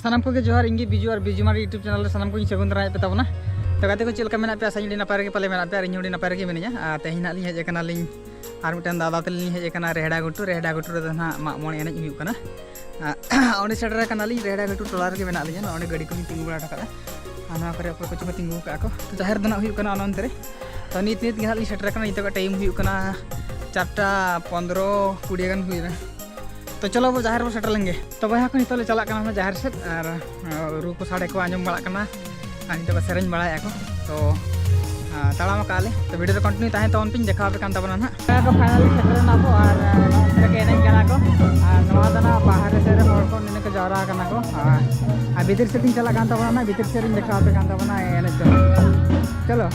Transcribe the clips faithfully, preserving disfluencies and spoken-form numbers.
ᱥᱟᱱᱟᱢ ᱠᱚᱜᱮ ᱡᱚᱦᱟᱨ, ᱤᱧ ᱜᱮ ᱵᱤᱡᱩ ᱟᱨ ᱵᱤᱡᱩ ᱢᱟᱨᱰᱤ YouTube channel ᱨᱮ ᱥᱟᱱᱟᱢ ᱠᱚᱧ ᱥᱟᱹᱜᱩᱱ ᱫᱟᱨᱟᱢᱮᱫ ᱯᱮ ᱛᱟᱵᱚᱱᱟ᱾ ᱛᱚ ᱜᱟᱛᱮ ᱠᱚ, ᱪᱮᱫ ᱞᱮᱠᱟ ᱢᱮᱱᱟᱜ ᱯᱮᱭᱟ? ᱟᱥᱟᱧ ᱟᱹᱰᱤ ᱱᱟᱯᱟᱭ ᱨᱮᱜᱮ ᱯᱟᱞᱮ ᱢᱮᱱᱟᱜ ᱯᱮᱭᱟ, ᱟᱨ ᱤᱧ ᱦᱚᱸ ᱟᱹᱰᱤ ᱱᱟᱯᱟᱭ ᱨᱮᱜᱮ ᱢᱤᱱᱟᱹᱧᱟ᱾ ᱟᱨ ᱛᱮᱦᱮᱧ ᱱᱟᱜ ᱞᱤᱧ ᱦᱮᱡ ᱟᱠᱟᱱᱟᱞᱤᱧ ᱟᱨ ᱢᱤᱫᱴᱟᱝ ᱫᱟᱫᱟ ᱛᱟᱹᱞᱤᱧ ᱞᱤᱧ ᱦᱮᱡ ᱟᱠᱟᱱᱟ ᱨᱮᱦᱲᱟ ᱜᱷᱩᱴᱩ᱾ ᱨᱮᱦᱲᱟ ᱜᱷᱩᱴᱩ ᱨᱮᱫᱚ ᱱᱟᱦᱟᱜ ᱢᱟᱜ ᱢᱚᱬᱮ ᱮᱱᱮᱡ ᱦᱩᱭᱩᱜ ᱠᱟᱱᱟ᱾ ᱟᱸ, ᱚᱸᱰᱮ ᱥᱮᱴᱮᱨ ᱟᱠᱟᱱᱟᱞᱤᱧ ᱨᱮᱦᱲᱟ ᱜᱷᱩᱴᱩ ᱴᱚᱞᱟ ᱨᱮᱜᱮ ᱢᱮᱱᱟᱜ ᱞᱤᱧᱟ᱾ ᱱᱚᱜᱼᱚ ᱱᱚᱰᱮ ᱜᱟᱹᱰᱤ ᱠᱚᱞᱤᱧ ᱛᱤᱸᱜᱩ ᱵᱟᱲᱟ ᱦᱚᱴᱚ ᱠᱟᱜᱼᱟ᱾ ᱟᱨ ᱱᱚᱣᱟ ᱠᱚᱨᱮ ᱚᱠᱚᱭ ᱠᱚᱪᱚ ᱠᱚ ᱛᱤᱸᱜᱩ ᱠᱟᱜᱼᱟ ᱠᱚ᱾ ᱛᱚ ᱡᱟᱦᱮᱨ ᱫᱚ ᱱᱟᱜ ᱦᱩᱭᱩᱜ ᱠᱟᱱᱟ ᱚᱱᱟ ᱚᱱᱛᱮ ᱨᱮ᱾ ᱛᱚ ᱱᱤᱛ ᱱᱤᱛ ᱜᱮ ᱱᱟᱜ ᱞᱤᱧ ᱥᱮᱴᱮᱨ ᱟᱠᱟᱱᱟ᱾ ᱱᱤᱛᱚᱜᱟᱜ time ᱦᱩᱭᱩᱜ ᱠᱟᱱᱟ ᱪᱟᱨᱴᱟ ᱯᱚᱱᱫᱽᱨᱚ ᱠᱩᱲᱤ ᱜᱟᱱ ᱦᱩᱭᱱᱟ᱾ ᱛᱚ ᱪᱚᱞᱚ ᱵᱚ ᱡᱟᱦᱮᱨ ᱵᱚ ᱥᱮᱴᱮᱨ ᱞᱮᱱ ᱜᱮ᱾ ᱛᱚ ᱵᱚᱭᱦᱟ ᱠᱚ, ᱱᱤᱛᱚᱜ ᱞᱮ ᱪᱟᱞᱟᱜ ᱠᱟᱱᱟ ᱚᱱᱟ ᱡᱟᱦᱮᱨ ᱥᱮᱫ, ᱟᱨ, ᱟᱸ, ᱨᱩ ᱠᱚ ᱥᱟᱰᱮ ᱠᱚ ᱟᱸᱡᱚᱢ ᱵᱟᱲᱟᱜ ᱠᱟᱱᱟ, ᱟᱨ ᱱᱤᱛᱚᱜ ᱠᱚ ᱥᱮᱨᱮᱧ ᱵᱟᱲᱟᱭᱮᱫᱼᱟ ᱠᱚ᱾ ᱛᱚ, ᱟᱸ, ᱛᱟᱲᱟᱢ ᱟᱠᱟᱫᱼᱟ ᱞᱮ᱾ ᱛᱚ video ᱨᱮ continue ᱛᱟᱦᱮᱸ ᱛᱟᱵᱚᱱ ᱯᱮ, ᱤᱧ ᱫᱮᱠᱷᱟᱣ ᱟᱯᱮ ᱠᱟᱱ ᱛᱟᱵᱚᱱᱟ ᱱᱟᱦᱟᱜ᱾ ᱵᱚᱭᱦᱟ ᱠᱚ, finally ᱥᱮᱴᱮᱨ ᱮᱱᱟ ᱵᱚ, ᱟᱨ, ᱟᱸ, ᱱᱚᱜᱼᱚ ᱱᱚᱛᱮ ᱨᱮ ᱮᱱᱮᱡ ᱠᱟᱱᱟ ᱠᱚ᱾ ᱟᱨ ᱱᱚᱣᱟ ᱫᱚ ᱱᱟᱦᱟᱜ ᱵᱟᱦᱨᱮ ᱥᱮᱫ ᱨᱮ ᱦᱚᱲ ᱠᱚ ᱱᱤᱱᱟᱹᱜ ᱠᱚ ᱡᱟᱣᱨᱟ ᱟᱠᱟᱱᱟ ᱠᱚ᱾ ᱟᱨ, ᱟᱨ ᱵᱷᱤᱛᱤᱨ ᱥᱮᱫ ᱤᱧ ᱪᱟᱞᱟᱜ ᱠᱟᱱ ᱛᱟᱵᱚᱱᱟ ᱱᱟᱦᱟᱜ, ᱵᱷᱤᱛᱤᱨ ᱥᱮᱫ ᱤᱧ ᱫᱮᱠᱷᱟᱣ ᱟᱯᱮ ᱠᱟᱱ ᱛᱟᱵᱚᱱᱟ ᱮᱱᱮᱡ ᱫᱚ᱾ ᱪᱚᱞᱚ᱾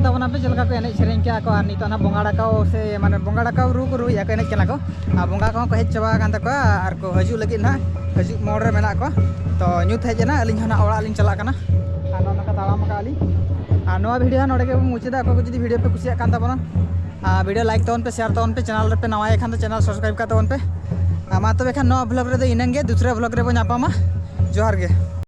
ᱛᱟᱵᱚᱱᱟ ᱯᱮ ᱪᱮᱫ ᱞᱮᱠᱟ ᱠᱚ ᱮᱱᱮᱡ ᱥᱮᱨᱮᱧ ᱠᱮᱜᱼᱟ ᱠᱚ, ᱟᱨ ᱱᱤᱛᱚᱜ ᱚᱱᱟ ᱵᱚᱸᱜᱟ ᱰᱟᱠᱟᱣ ᱥᱮ ᱢᱟᱱᱮ ᱵᱚᱸᱜᱟ ᱰᱟᱠᱟᱣ ᱨᱩ ᱠᱚ ᱨᱩᱭᱮᱫᱼᱟ ᱠᱚ, ᱮᱱᱮᱡ ᱠᱟᱱᱟ ᱠᱚ᱾ ᱟᱨ ᱵᱚᱸᱜᱟ ᱠᱚᱦᱚᱸ ᱠᱚ ᱦᱮᱡ ᱪᱟᱵᱟ ᱟᱠᱟᱱ ᱛᱟᱠᱚᱣᱟ, ᱟᱨ ᱠᱚ ᱦᱤᱡᱩᱜ ᱞᱟᱹᱜᱤᱫ ᱱᱟᱦᱟᱜ, ᱦᱤᱡᱩᱜ ᱢᱳᱲ ᱨᱮ ᱢᱮᱱᱟᱜ ᱠᱚᱣᱟ᱾ ᱛᱚ ᱧᱩᱛ ᱦᱮᱡ ᱮᱱᱟ, ᱟᱹᱞᱤᱧ ᱦᱚᱸ ᱱᱟᱦᱟᱜ ᱚᱲᱟᱜ ᱞᱤᱧ ᱪᱟᱞᱟᱜ ᱠᱟᱱᱟ᱾ ᱟᱨ ᱱᱚᱜᱼᱚ ᱱᱚᱝᱠᱟ ᱛᱟᱲᱟᱢ ᱟᱠᱟᱫᱼᱟ ᱞᱤᱧ᱾ ᱟᱨ ᱱᱚᱣᱟ ᱵᱷᱤᱰᱤᱭᱳ ᱦᱟᱸᱜ ᱱᱚᱰᱮ ᱜᱮᱵᱚᱱ ᱢᱩᱪᱟᱹᱫᱟ᱾ ᱚᱠᱚᱭ ᱠᱚ ᱡᱩᱫᱤ ᱵᱷᱤᱰᱤᱭᱳ ᱯᱮ ᱠᱩᱥᱤᱭᱟᱜ ᱠᱟᱱ ᱛᱟᱵᱚᱱᱟ, ᱟᱨ ᱵᱷᱤᱰᱤᱭᱳ ᱞᱟᱭᱤᱠ ᱛᱟᱵᱚᱱ ᱯᱮ, ᱥᱮᱭᱟᱨ ᱛᱟᱵᱚᱱ ᱯᱮ, ᱪᱮᱱᱮᱞ ᱨᱮᱯᱮ ᱱᱟᱣᱟᱭ ᱠᱷᱟᱱ ᱫᱚ ᱪᱮᱱᱮᱞ ᱥᱟᱵᱥᱠᱨᱟᱭᱤᱵ ᱠᱟᱜ ᱛᱟᱵᱚᱱ ᱯᱮ᱾ ᱟᱨ ᱢᱟ ᱛᱚᱵᱮ ᱠᱷᱟᱱ ᱱᱚᱣᱟ ᱵᱷᱞᱚᱜ ᱨᱮᱫᱚ ᱤᱱᱟᱹᱝ ᱜᱮ, ᱫᱩᱥᱨᱟ ᱵᱷᱞᱚᱜ ᱨᱮᱵᱚᱱ ᱧᱟᱯᱟᱢᱟ᱾ ᱡᱚᱦᱟᱨ ᱜᱮ᱾